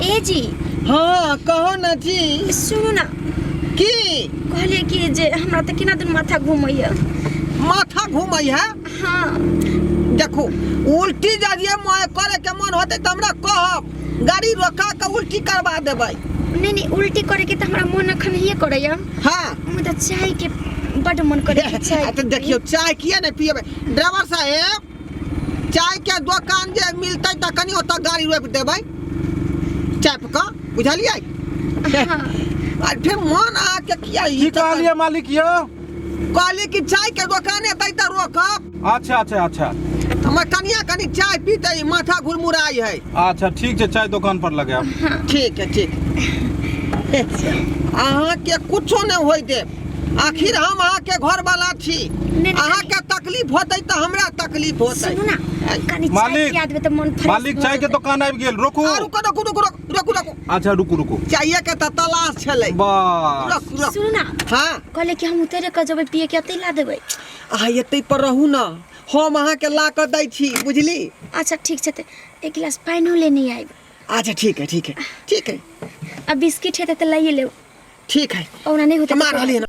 ए जी। हाँ कहो न जी। सुनू ना। की? कहलिए कि जे हमरा तऽ केना दिन माथा घूमैया। माथा घूमै है? हाँ। देखू उल्टी जदिए करे के मन होते तऽ हमरा कहब, गाड़ी रोका के उल्टी करवा देबै। नहीं नहीं, उल्टी करे के तऽ हमरा मन अखन नहिए करैया। हाँ। मुदा चाय के बड मन करे के चाय। आ तऽ देखियौ चाय किया नहीं पियबै ड्राइवर साहेब? चाय के दोकान जे मिलतै तऽ कनि ओतऽ गाड़ी रोपि देबै चाय पर कऽ, बुझलियै? हाँ। आ फेर मन अहाँके किया ई की कहलियै मालिक यौ? कहलियै कि चाय के दोकान एतै तऽ रोकब। अच्छा अच्छा अच्छा। हमर कनिया कनि चाय पीतै, माथा घुरमुराइ है। अच्छा ठीक छै, चाय दोकान पर लगायब। ठीक है ठीक। अहाँके कुछो नहि होय देब, आखिर हम अहाँके घर वाला छी। नहीं, अहाँके तकलीफ होतै तऽ हमरा तकलीफ होतै। सुनू ना, कनि चाय मालिक, पिया देबै तऽ मन फ्रेश मालिक भऽ चाय के जेतै। दोकान आबि गेल, रोकू। आ, रुको रुको रुको रुको रुको। अच्छा रुकू रुकू। चाय के तऽ तलाश छलै। बस। रुक रुक। सुनू ना। हाँ। कहले कि हम उतरे के जेबै पिए के, अतै ला देबै। अहाँ एतै पर रहू ना, हम अहाँके ला कऽ दै छी, बुझली? अच्छा ठीक छै, तऽ एक गिलास पानिओ लेने आयब। अच्छा ठीक है ठीक है ठीक है। आ बिस्किट हेतै तऽ लाइए लेब। ठीक है। ओना नहीं होतै हम आ तऽ रहलियै ना।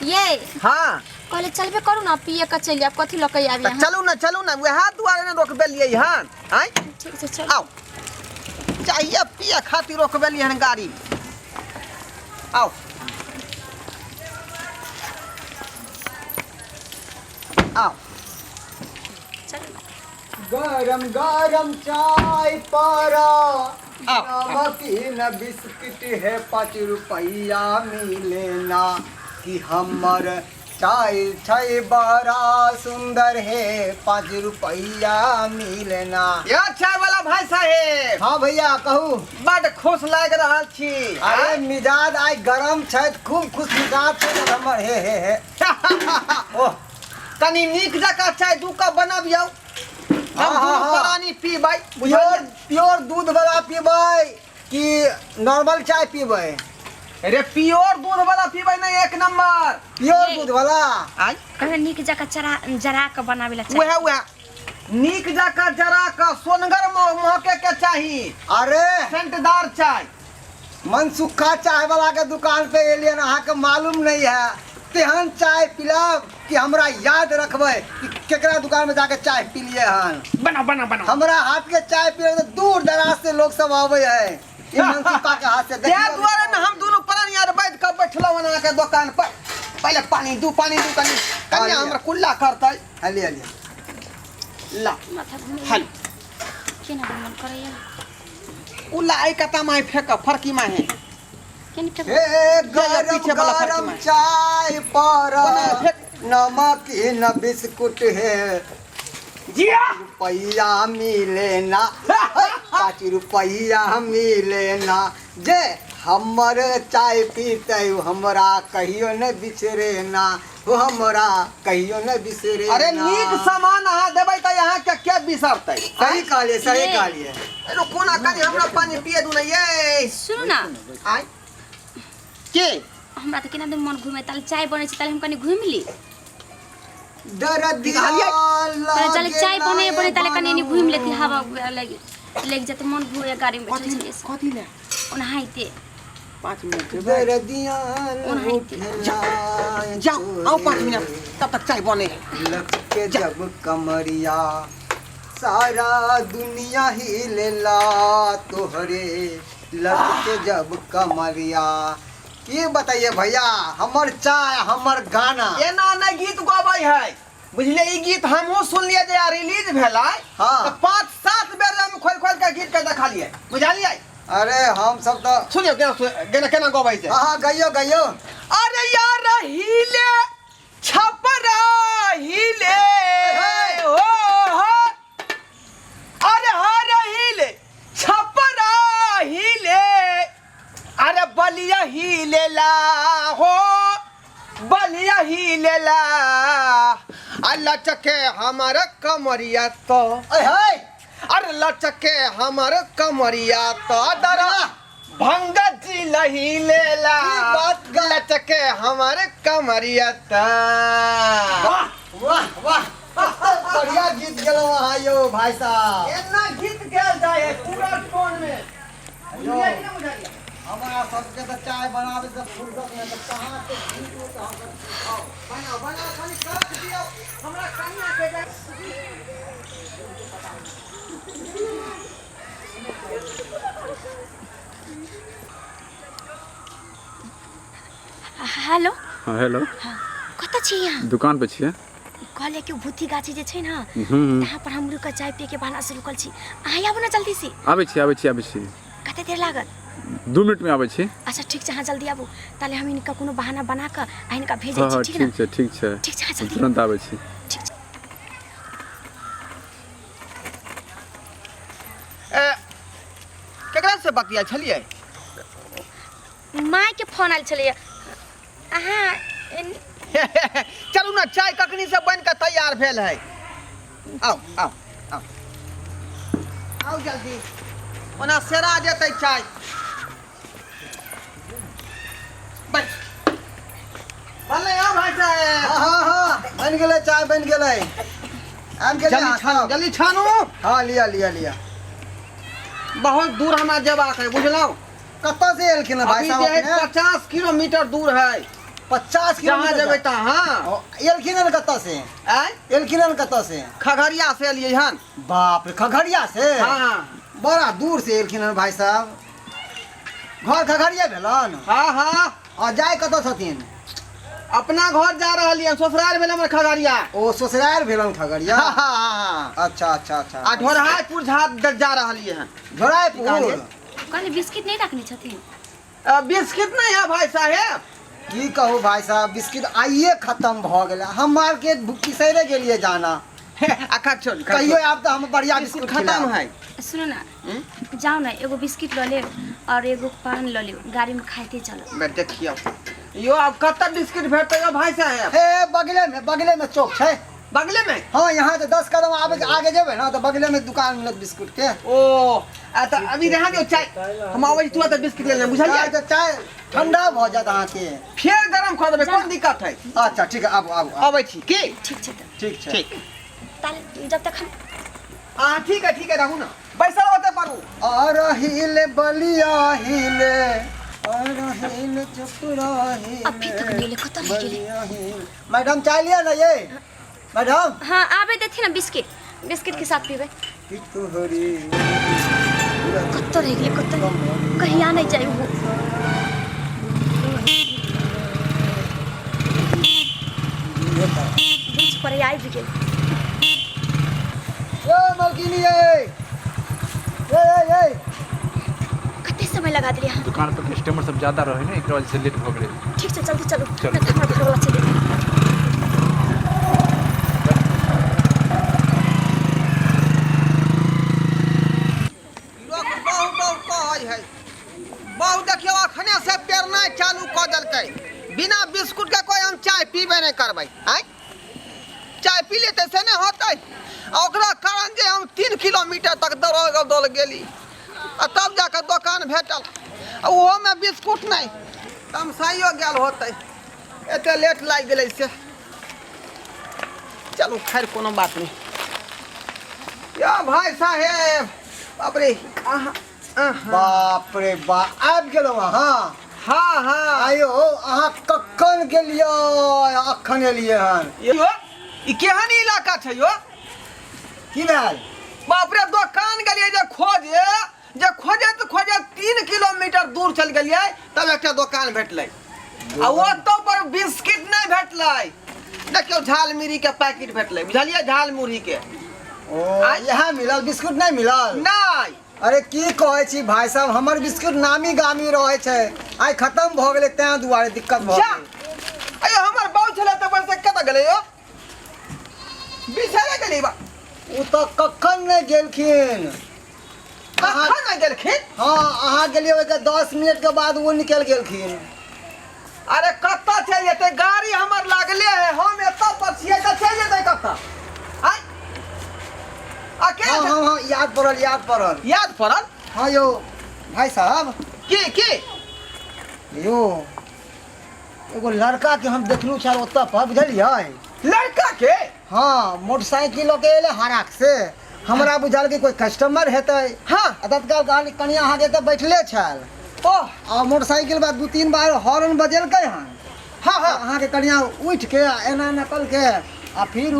ये। हाँ। कहले चलबे करू ना, पिए के चलि आब, कथी लऽ के आबी तऽ अहाँ? चलू ना चलू ना, वएह दुआरे ने रोकबेलियै हन। आँय? ठीक छै चलू। आउ चाहिए पिए खातिर रोकबेलियै हन गाड़ी। आउ आउ। गरम गरम चाय पारा आओ। नमकीन बिस्किट है 5 रुपया मिलेना, कि हमर चाय छै बड़ा सुंदर है 5 रुपया मिलेना। यो चाय वाला भाई साहेब। हाँ भैया कहू। बड खुश लाग रहल छी। अरे मिजाज आइ गरम छै, खूब खुश मिजाज छै हमर। हे हे हे। ओह कनी नीक जकाँ चाय 2 कप बनबियौ, हम हाँ, दुनू हाँ। प्राणी पीबै। प्योर प्योर दूध वाला पीबै कि नॉर्मल चाय पीबै? अरे प्योर दूध वाला पीबै ना, 1 नंबर प्योर दूध वाला। आय कहले नीक जकाँ चरा जरा के बनावे ला चाय। वएह वएह नीक जकाँ जरा के सोनगर महके के चाही। अरे सेंटदार चाय। मनसुखा चाय वाला के दुकान पे एलियन, अहाँ के मालूम नहीं है तेहन चाय पिलाब कि हमरा याद रखबै कि केकरा दुकान में जाके चाय पिलिए हन। बनाओ बनाओ बनाओ। हमरा हाथ के चाय पिए तो दूर दराज से लोग सब आवे है ई मनसुखा के हाथ से। तें दुआरे ने हम दुनू प्राणी आर बैठ के बैठलहुँ हन अहाँके दुकान पर। पहिले पानी दू, पानी दू कनी कनी हमरा कुल्ला करतै। हली हली। ला माथा घुमै। हली। केना मन करैया? कुल्ला एहि कता माहे फेक फरकी माहे। केन फेक? हे गरम पीछे वाला फरकी गरम माहे। चाय पर कोना फेक? नमकीन बिस्कुट है जिया रुपया मिले ना, 5 रुपया मिले ना। जे हमर चाय पीते हमरा कहियो न बिसरे ना, वो हमरा कहियो न बिसरे। अरे नीक सामान अहाँ देबै तऽ अहाँ के के बिसरतै? सही कहलिए, सही ये। कहलिए। रुकू ना कनी हमरा पानी पिए दू ना। ये सुनू ना। आय के हमरा तऽ केना दिन मन घूमे, ताले चाय बनै छै ताले हम कनी घूमि ली। दरदिया ताले चाय बने बने ताले कनी एनी घूमि लेती, हवा लग लग जेतै, मन घूमे गाड़ी में बैठल छलियै से। कथी ले? ओनाहिते। 5 मिनट जेबै। दरदिया जाओ, जाओ, आओ 5 मिनट, तब तक चाय बने। लग जब कमरिया सारा दुनिया ही लेला तोहरे लग के जब कमरिया। की बताइए भैया, हमर चाय हमर गाना। एना नहीं गीत गबै है, बुझलिए? ई गीत हमहूँ सुनलिए जे रिलीज भेलै। हाँ। तऽ 5-7 बेर हम खोलि खोलि के गीत के देखलिए, बुझलिए? अरे हम सब तो सुनियो केना केना केना गबै छै। हाँ हाँ गइयो गइयो। अरे यार हिले छपरा हिले हो हो, अरे हर हिले छपरा हिले, अरे बलिया हिले ला हो, बलिया हिले ला, आ लचके हमर कमरिया तो। अरे हाय। अरे लचके हमर कमरिया तो दरा भंग जी लही लेला। ई बात लचके हमर कमरिया तो। वाह। गेलहुँ अहाँ यौ भाई साहब? एना गीत गायल जाइ है पूरा टोन में। बुझलियै कि नहि बुझलियै? हमरा सबके तऽ चाय बनाबै से फुर्सत नहि, तऽ कहाँ से गीत उत हम सब सीखब? बनाओ बनाओ, कनि कड़क दियौ हमरा कनिया के जे। हेलो। हाँ हेलो। कतऽ छी अहाँ? दुकान पे छियै। कहलियै कि भूती गाछी जे छै ने, हम्म। तहाँ पर हम रुकल चाय पिए के बहाना से रुकल छी। अहाँ आबू ने जल्दी से। आबै छी, आबै छी, आबै छी। कते देर लागत? 2 मिनट में आबै छी। अच्छा ठीक छै, अहाँ जल्दी आबू। ताले हम हिनका कोनो बहाना बना कऽ आ हिनका भेजै हाँ छी। हाँ। ठीक ने? ठीक छै, ठीक छै। ठीक छै, अहाँ जल्दी। तुरंत आबै छी। ठीक छै। ए, केकरा से बतिया छलियै? माय के फोन आयल छलैया। अहाँ चलू ने, चाय कखनी से बनि कऽ तैयार भेल है। आउ आउ आउ आउ जल्दी, ओना सेरा जेतै चाय। बैठ बनलै। आउ भाइ साहेब। हाँ हाँ हाँ, बनि गेलै चाय, बनि गेलै। आबि गेलै जल्दी अहाँ छानू, सब? जल्दी छानू। हाँ, लिअ लिअ लिअ। बहुत दूर हमरा जेबाक है, बुझलहुँ? कतऽ से एलखिन हँ भाई अभी साहब जे है अपने? 50 किलोमीटर दूर है। 50 जहाँ किलोमीटर जेबै तहाँ। ओ, एलखिन हन कतऽ से? आँय? एलखिन हन कतऽ से? खगड़िया से एलियै हन। बाप रे, खगड़िया से? हाँ। बड़ा दूर से एलखिन हन भाई साहब। घर खगड़िया भेलन? हाँ हाँ। आ जाय कतऽ छथिन? अपना घर जा रहलियै, ससुराल भेल हमर खगड़िया। ओ ससुराल भेलन खगड़िया? हाँ हाँ हाँ। अच्छा अच्छा अच्छा। आ ढोरहापुर झा जा रहलियै हन। ढोरायपुर? कहली बिस्किट नहीं रखने छथिन? बिस्किट नहीं है भाई साहेब। की कहू भाई साहब, बिस्किट आइए खत्म भऽ गेलै। हम मार्केट बिसैरे गेलियै जाना। अखा छोड़ कहियो आब तऽ हम बढ़िया बिस्कुट बिस्कुट खत्म खिलायब। है। सुनू ना, जाओ ना, एगो बिस्किट लऽ लेब और एगो पान लऽ लेब, गाड़ी में खाइते चलब। बे देखियौ यो, आब कतऽ बिस्किट भेटतै यौ भाई साहेब? हे, बगले में, बगले में चौक छै। बगले में? हाँ, यहाँ से 10 कदम आबे आगे जेबै ना तऽ बगले में दुकान मिलत बिस्कुट के। ओ आ तऽ अभी रहा दियौ चाय, हम आबै छी तुरंत बिस्किट ले लेब, बुझलियै? चाय तऽ चाय ठंडा भऽ जायत अहाँके। फेर गरम कऽ देबै, कोन दिक्कत है? अच्छा ठीक है, आबू आबू आबू। अबै छी की? ठीक छै तऽ। ठीक छै। ठीक। ताले जब तक हम हाँ ठीक है, ठीक है, रहू ना, बैसल ओतै पड़ू। और हिले बलिया हिले, और हिले चपरा हिले। अभी तक नहीं एलै, कतऽ रहि गेलै? बलिया हिले। मैडम चाय लिया ना ये मैडम। हाँ आबे देथिन ना बिस्किट, बिस्किट के साथ पीबै। की तोहरी कतऽ रहि गेलै, कतऽ कहिया नहीं जाय वो। बीच पर आबि गेल। ए मलकिनी, ए ए ए ए। कते समय लगा देलियै अहाँ? दुकान पर कस्टमर सब ज्यादा रहे ने, एकरा वजह से लेट भऽ गेलै। ठीक छै, जल्दी चलू। चलू। नहि तऽ हमरा घरवला चलि जेतै। लोक बहु बहु कहै है, बहु देखियौ अखने से पेरनाइ चालू कऽ देलकै। बिना बिस्कुट के कोई हम चाय पीबे नहि करबै। आँय, चाय पी लेतै से नहि होतै? आ ओकरा कारण जे हम 3 किलोमीटर तक दौड़ दौड़ गेली आ तब जाकऽ दोकान भेटल, आ ओहोमे बिस्कुट नहि। तमसाइयो गेल होतै, एते लेट लागि गेलै से। चलू खैर, कोनो बात नहि। यौ भाई साहेब, बाप रे, अहाँ अहाँ। बाप रे बाप, आबि गेलहुँ अहाँ? हाँ हाँ। आयो, अहाँ कखन गेलियै, अखन एलियै हन? यो, ई केहन इलाका छै यो? की भेल? बाप रे, दोकान गेलियै जे खोजे, जे खोजैत खोजैत 3 किलोमीटर दूर चलि गेलियै, तब एकटा दोकान भेटलै, आ ओतौ पर बिस्किट नहि भेटलै। देखियौ, झाल मुरही के पैकेट भेटलै, बुझलियै? झाल मुरही के। ओ इएह मिलल, बिस्कुट नहि मिलल? नहि। अरे की कहै छी भाई साहब, हमर बिस्कुट नामी गामी रहै छै, आइ खत्म भऽ गेलै, तें दुआरे दिक्कत भऽ जा गेल। अयो, हमर बाउ छलै तऽ बस कतऽ गेलै यो? बिसरे गेलै बा। ओ तऽ कखन नहि गेलखिन। कखन नहि गेलखिन? हाँ, अहाँ गेलियै ओहिके 10 मिनट के बाद ओ निकलि गेलखिन। अरे कतऽ चलि जेतै? गाड़ी हमर लागले है, हम एतऽ पर छियै तऽ चलि जेतै कतऽ? आँय? अकेले? हाँ हाँ हाँ, याद पड़ल, याद पड़ल। याद पड़ल? हाँ यौ भाई साहब। की की? यौ, एगो लड़का के हम देखलहुँ छल ओतऽ पर, बुझलियै? लड़का के? हाँ, मोटरसाइकिल लऽ के एलै हराक से। हमरा बुझायल कि कोई कस्टमर हेतै। हाँ। आ तत्काल कहली कनिया अहाँके तऽ बैठले छल। ओह। आ मोटरसाइकिल बाद 2-3 बार हॉर्न बजेलकै हन। हाँ हाँ। अहाँके कनिया उठि के आ एना एना कलकै आ फिर ओ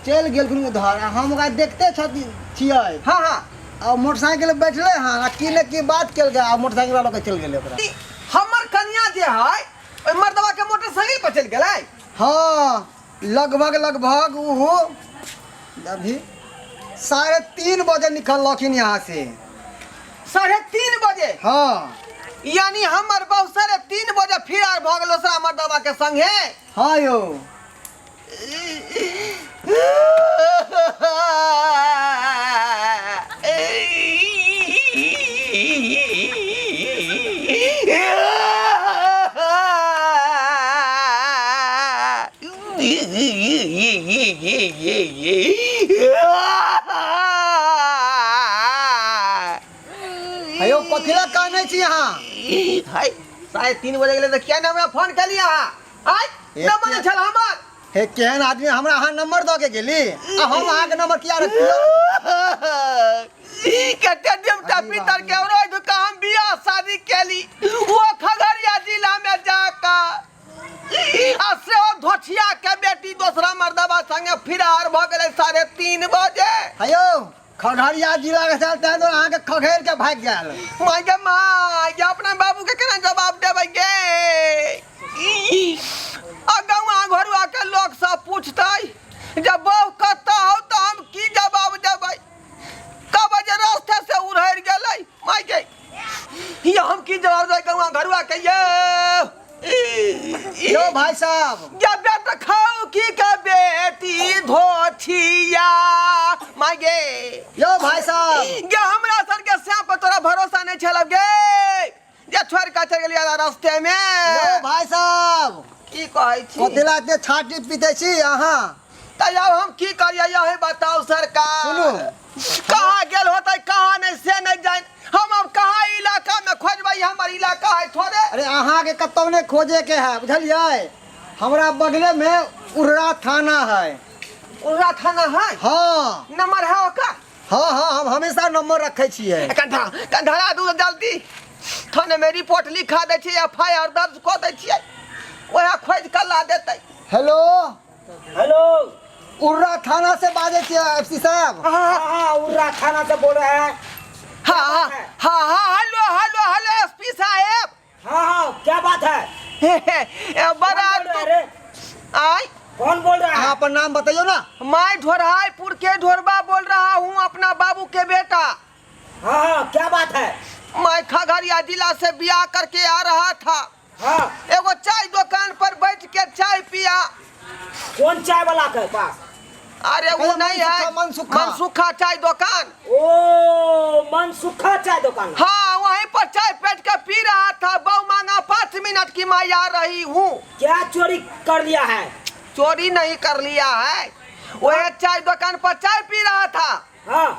चलि गेलखिन उधर, आ हम ओकरा देखते छियै। हाँ हाँ। आ मोटरसाइकिल पर बैठले हन आ की ने की बात केलकै आ मोटरसाइकिल लऽ के चलि गेलै ओकरा। ई हमर कनिया जे है ओहि मर्दवा के मोटरसाइकिल पर चलि गेलै। हाँ, लगभग लगभग ओहो अभी 3:30 बजे निकललखिन यहाँ से। 3:30 बजे? हाँ। यानी हमर बहु 3:30 बजे फिर आर भऽ गेल दोसरा मर्दवा के संगे। हाँ यौ। अयो कथी लए कानै छी अहाँ? हाय, 3:30 बजे गेलै तऽ किया ने हमरा फोन केलियै अहाँ? आय, नंबर नहि छल हमर। हे केहन आदमी, हमरा अहाँ नंबर दऽ के गेली आ हम अहाँके नंबर किया रखियौ? कते देवता पितर के रोज का हम बियाह शादी केली, वो खगड़िया जिला में जाकर आ से धोछिया के बेटी दोसरा मर्दबा संगे फिरार भऽ गेलै 3:30 बजे। हयो खगड़िया जिला के छल तैं दुआरे अहाँके खगड़ि के भागि गेल। माय गे माय, गे अपना बाबू के केना जवाब देबै गे? आ गौआ घरुआ के लोक सब पूछतै जे बहु कतऽ हौ, तऽ हम की जवाब देबै? कहबै जे रास्ते से उड़हरि गेलै। माय गे, ये हम की जवाब देबै गौआ घरुआ के? ये यो भाई साहब, या बेटा खाऊ की के बेटी धोछिया। माय गे। यो भाई साहब, गे हमरा सर के श्याम पर तोरा भरोसा नहीं छल गे, जे छोड़ के चल गेलियै रास्ते में। यो भाई साहब, की कहै छी? कथी लए एते छाती पीटै छी अहाँ? तऽ आब हम की करियै यही बताउ सरकार। सुनू। कहाँ गेल होतै कहाँ नहीं से नहीं जान। हम अब कहाँ इलाका में खोजबै, हमर इलाका है थोड़े। अरे अहाँके कतौ नहि खोजे के है, बुझलियै? हमरा बगले में उर्रा थाना है। उर्रा थाना है? हाँ। नंबर है ओकर? हाँ हाँ, हम हमेशा नंबर रखे छियै। कंधा कंधरा दू जल्दी, थाने में रिपोर्ट लिखा दै छियै, एफ I R दर्ज कऽ दै छियै, वएह खोजि कऽ ला देतै। हेलो हेलो, उर्रा थाना से बाजै छियै एफ सी साहब? हाँ हाँ, उर्रा थाना से बोल रहे हैं। हाँ हाँ हाँ हाँ, hello hello hello S P साहेब। हाँ हाँ, क्या बात है? बड़ा कौन बोल रहा है रे? आय, कौन बोल रहा है? अहाँ अपन नाम बताइयो ना। मैं ढोरहाईपुर के ढोरबा बोल रहा हूँ, अपना बाबू के बेटा। हाँ हाँ, क्या बात है? मैं खगड़िया जिला से बियाह करके आ रहा था। हाँ। एगो चाय दुकान पर बैठ के चाय पिया। कौन चाय वाला के पास? अरे वो अरे नहीं है, मनसुखा, मनसुखा चाय दुकान। ओ मनसुखा चाय दुकान। हाँ, वहीं पर चाय बैठ के पी रहा था। बहु मांगा 5 मिनट की मैं आ रही हूँ। क्या चोरी कर लिया है? चोरी नहीं कर लिया है, वह चाय दुकान पर चाय पी रहा था। हाँ।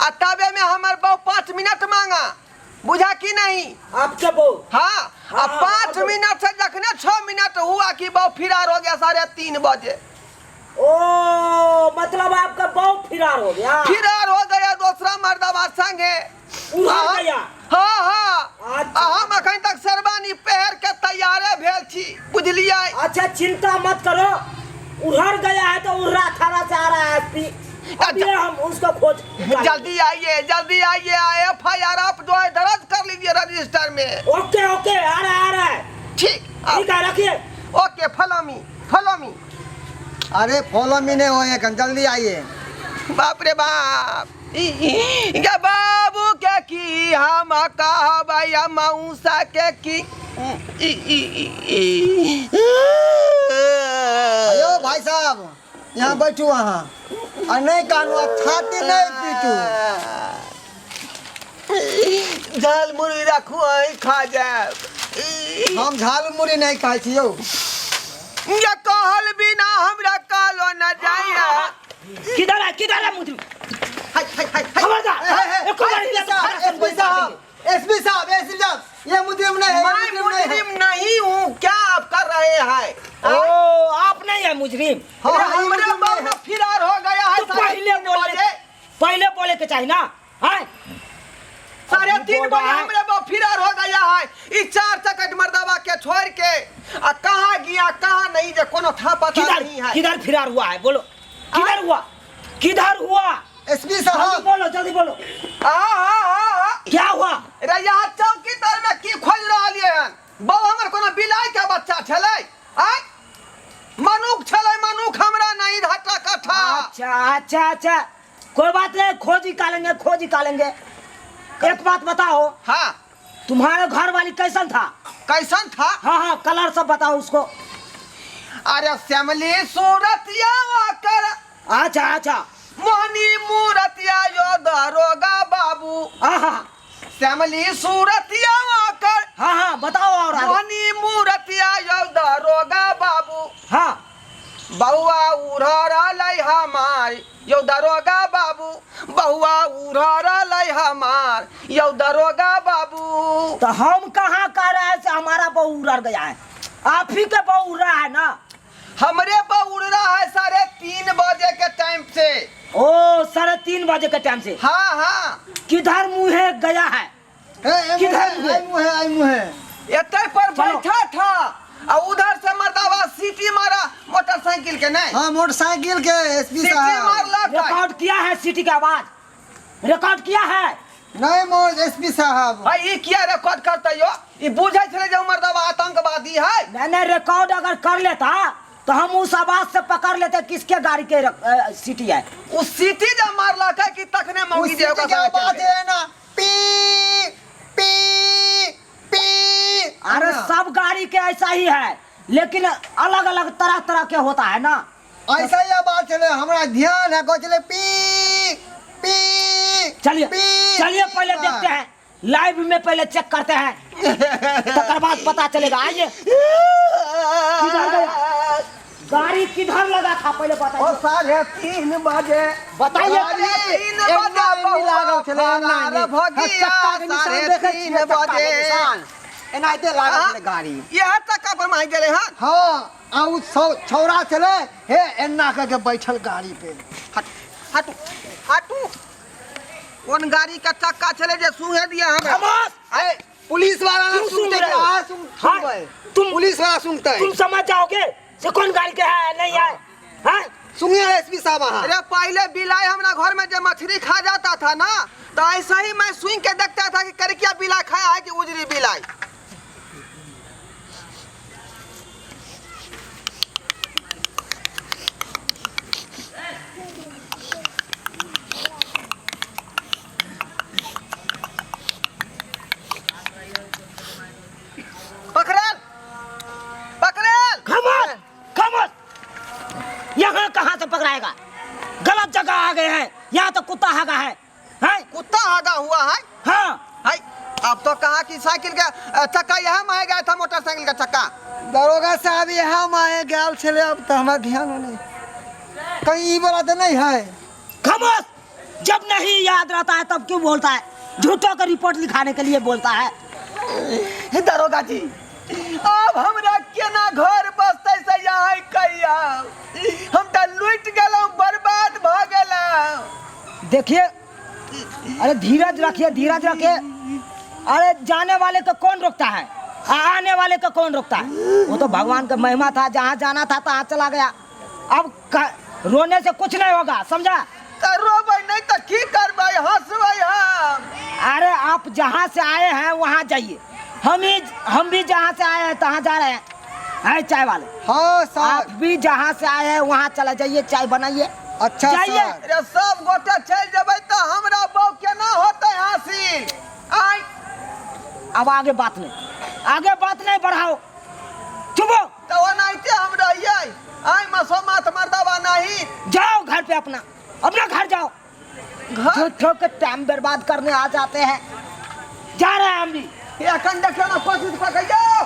आ तबे में हमार बहु 5 मिनट मांगा, बुझा कि नहीं? आपके बहु? हाँ, हाँ, आ 5 हाँ, मिनट से जखने 6 मिनट हुआ कि बहु फिरार हो गया 3:30 बजे। ओ मतलब आपका बहु फिरार हो गया? फिरार हो गया दूसरा मर्दवा संगे। उड़ार गया? हाँ हाँ। अच्छा। हम अखन तक शेरवानी पहर के तैयारे भेल छी, बुझलियै? अच्छा चिंता मत करो, उड़र गया है तो उर्रा थाना से आ रहा है एसपी। अभी हम उसको खोज जल्दी आइए, जल्दी आइए, एफ I R आप जो है दर्ज कर लीजिए रजिस्टर में। ओके ओके, आ रहा है, आ रहा है। ठीक, ठीक है, रखिए। Okay, follow me, follow me. अरे फॉलो मी नहीं होए, जल्दी आइए। बाप रे बाप, गे बाबू के की हम कहबै, या मौसा के की। अयो भाई साहब, यहाँ बैठू अहाँ, आ नहीं कानू, आ छाती नहीं पीटू। झाल मुड़ी राखू, अहीं खा जायब। हम झाल मुड़ी नहीं खाइ छी यौ। ये कहल बिना हमरा कहलो न जाइए। किधर है, किधर है मुजरिम? हाय, हाय, हाय, हाय। खबरदार, एको बार एसपी साहब, एसपी साहब, एसपी साहब, एसपी साहब, ये मुजरिम नहीं है, ये मैं मुजरिम नहीं है। मुजरिम नहीं हूँ, क्या आप कर रहे हैं? ओ आप नहीं है मुजरिम? मुजरिम। हाँ, अरे हाँ, हमरे मुजरिम बाप है। ना फिरार हो गया है। तो पहले बोले, बजे पहले बोले के चाहिए ना। हाँ 3:30 बोल बजे रहा है। हमरे बाप फिरार हो गया है। ई चार चकट मर्दावा के छोड़ के आ कहाँ गया कहाँ नहीं, जे कोनो था पता किधर नहीं है। किधर फिरार हुआ है बोलो, किधर हुआ, किधर हुआ? एसपी जल्दी साहब बोलो, जल्दी बोलो, आ आ आ आ क्या हुआ? रे यहाँ चौकी तर में की खोज रहलियै हन? बौ हमर कोनो बिलाइ के बच्चा छलै? आय मनुख छलै, मनुख हमरा नहीं हटा कट्ठा। अच्छा अच्छा अच्छा, कोई बात नहीं, खोज निकालेंगे, खोज निकालेंगे। एक बात बताओ। हाँ। तुम्हारे घर वाली कैसन था? कैसन था? हाँ हाँ, कलर सब बताओ उसको। अरे श्यामली सूरतिया कर। अच्छा अच्छा। मोहनी मूरतिया यो दरोगा बाबू। हाँ हाँ। श्यामली सूरतिया कर। हाँ हाँ, बताओ और आगे। मोहनी मूरतिया यो दरोगा बाबू। हाँ। बउआ उड़र लै हमार यो दरोगा बाबू, बउआ उड़र लै हमार यो दरोगा बाबू। तो हम कहाँ कह रहे हैं से हमारा बहू उड़र गया है? आप ही के बहू उड़ रहा है ना? हमरे बहू उड़ रहा है 3:30 बजे के टाइम से। ओ 3:30 बजे के टाइम से? हाँ हाँ। किधर मुँहे गया है? किधर मुँहे? मुँहे आई मुँहे एते पर चलो। बैठा था आ उधर से मर्दावा सीटी मारा मोटरसाइकिल के। नहीं हाँ, मोटरसाइकिल के एसपी सीटी साहब मारलक। रिकॉर्ड किया है सीटी का आवाज? रिकॉर्ड किया है? नहीं मोर एसपी साहब। भाई ई किया रिकॉर्ड करते यो? ई बुझै छलै जे मर्दावा आतंकवादी है। नहीं नहीं, रिकॉर्ड अगर कर लेता तो हम उस आवाज से पकड़ लेते किसके गाड़ी के सीटी है। उस सीटी जब मारलक है कि तखने मौगी उस जे सीटी ओकरा के संगे चलि आवाज गेलै। है ना, पी पी पी। अरे सब गाड़ी के ऐसा ही है, लेकिन अलग अलग तरह तरह के होता है ना। ऐसा ही आवाज चले, हमारा ध्यान है को चले पी पी। चलिए पी, चलिए, पी, पहले पी। देखते हैं लाइव में, पहले चेक करते हैं, तकर बाद पता चलेगा। आइए, किधर गया गाड़ी, किधर लगा था पहले ओ बताइए। 3:30 बजे बताइए। 3:30 एना बजे एनी लागल छलै, एना फरार एनी। भ हाँ, गया, चक्का के निशान देखै 3:30 छियै, चक्का के बजे। निशान। एनाहिते लागल हाँ? छलै गाड़ी। इएह चक्का पर मारि गेलै हन। हाँ, आ उ छौड़ा छलै हे एना कऽ के बैठल गाड़ी पे। हट हटू हटू, कोन गाड़ी के चक्का छलै जे सुहे दिया हमरा? खामोश। अरे पुलिस वाला ना क्यों सुन सुनते रहे हो? कहाँ हाँ, सुनबै? तुम पुलिस वाला सुनते। तुम समझ जाओगे से कौन गाड़ी के है नहीं है। हाँ? सुनिए एसपी साहब अहाँ। अरे पहले बिलाई हमरा घर में जब मछली खा जाता था ना, तो ऐसा ही मैं सुन के देखता था कि करकिया बिलाई खाया है कि उजरी बिलाई। पकड़ल पकड़ल। खामोश खामोश, यहाँ कहाँ से पकड़ाएगा? गलत जगह आ गए हैं, यहाँ तो कुत्ता हागा है, हैं? कुत्ता हागा हुआ है? हाँ। है, अब तो कहा कि साइकिल के चक्का यहाँ में गया था, मोटरसाइकिल का चक्का। दरोगा साहब यहाँ में आए गेल छलै, अब तो हमरा ध्यान नहीं, कहीं ई वाला तो नहीं है। खामोश, जब नहीं याद रहता है तब क्यों बोलता है? झूठों का रिपोर्ट लिखाने के लिए बोलता है। दरोगा जी अब हमरा केना घर बसते से यहाँ कहिया, हम तो लूट गेलहुँ, बर्बाद भ गेलहुँ। देखिए, अरे धीरज रखिए, धीरज रखिए। अरे जाने वाले को कौन रोकता है, आने वाले को कौन रोकता है? वो तो भगवान का महिमा था, जहाँ जाना था तहाँ चला गया। अब रोने से कुछ नहीं होगा, समझा? तो रोबै नहीं तो की करबै, हंसबै हम। अरे आप जहाँ से आए हैं वहाँ जाइए, हम भी जहाँ से आए हैं तहाँ जा रहे हैं। है चाय वाले? हाँ सर। आप भी जहाँ से आए हैं वहाँ चला जाइए, चाय बनाइए। अच्छा जाइए। सर। अरे सब गोटे चलि जेबै तो हमरा बहू केना होतै हासिल? आइ अब आगे बात नहीं, आगे बात नहीं बढ़ाओ, चुप हो। तो ओनाहिते हम रहियै, आइ मसो माथ मर्दाबा नहीं। जाओ घर पे, अपना अपना घर जाओ। घर झूठों के टाइम बर्बाद करने आ जाते हैं। जा रहे हैं हम भी। एखन देखियौ ने कोशिश पकड़ियौ,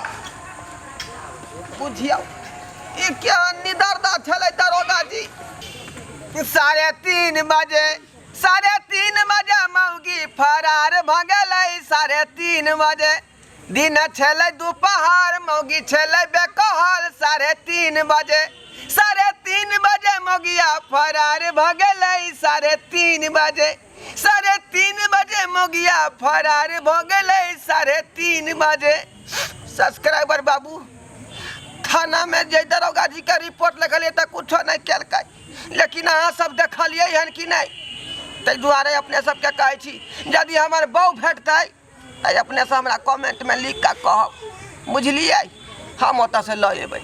बुझियौ ई केहन निदर्दा छलै दरोगा जी। 3:30 बजे, 3:30 बजे मौगी फरार भऽ गेलै। 3:30 बजे दिन छलै दुपहर, मौगी छलै बेकहर। 3:30 बजे 3:30 बजे मोगिया फरार भऽ गेलै। 3:30 बजे, 3:30 बजे मोगिया फरार भऽ गेलै। 3:30 बजे। सब्सक्राइबर बाबू, थाना में जे दरोगा जी के रिपोर्ट लिखलियै तऽ कुछो नहि केलकै, लेकिन अहाँ सब देखलियै हन कि नहि? ताहि दुआरे अपने सबके कहै छी, यदि हमर बहू भेटतै तऽ अपने से हमरा कमेंट में लिख कऽ कहब, बुझलियै? हम ओतऽ से लऽ एबै।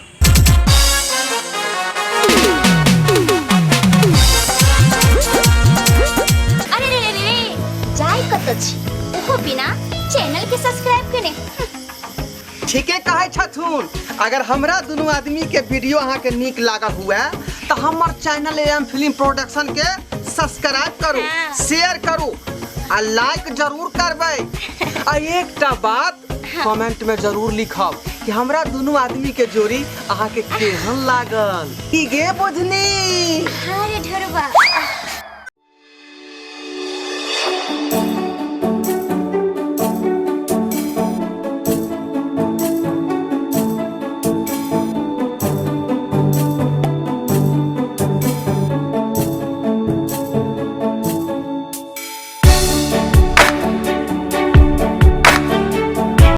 अरे रे रे रे रे, जाय कतऽ छी ओहो बिना चैनल के सब्सक्राइब केने? ठीके कहै छथुन। अगर हमरा दुनू आदमी के वीडियो अहाँके नीक लागल हुए तऽ हमर चैनल एम फिल्म प्रोडक्शन के सब्सक्राइब करू, शेयर करू आ लाइक जरूर करबै। आ एकटा बात कमेंट में जरूर लिखब कि हमरा दुनू आदमी के जोड़ी अहाँके केहन लागल। की गे बुझनी? हाँ रे ढोरबा।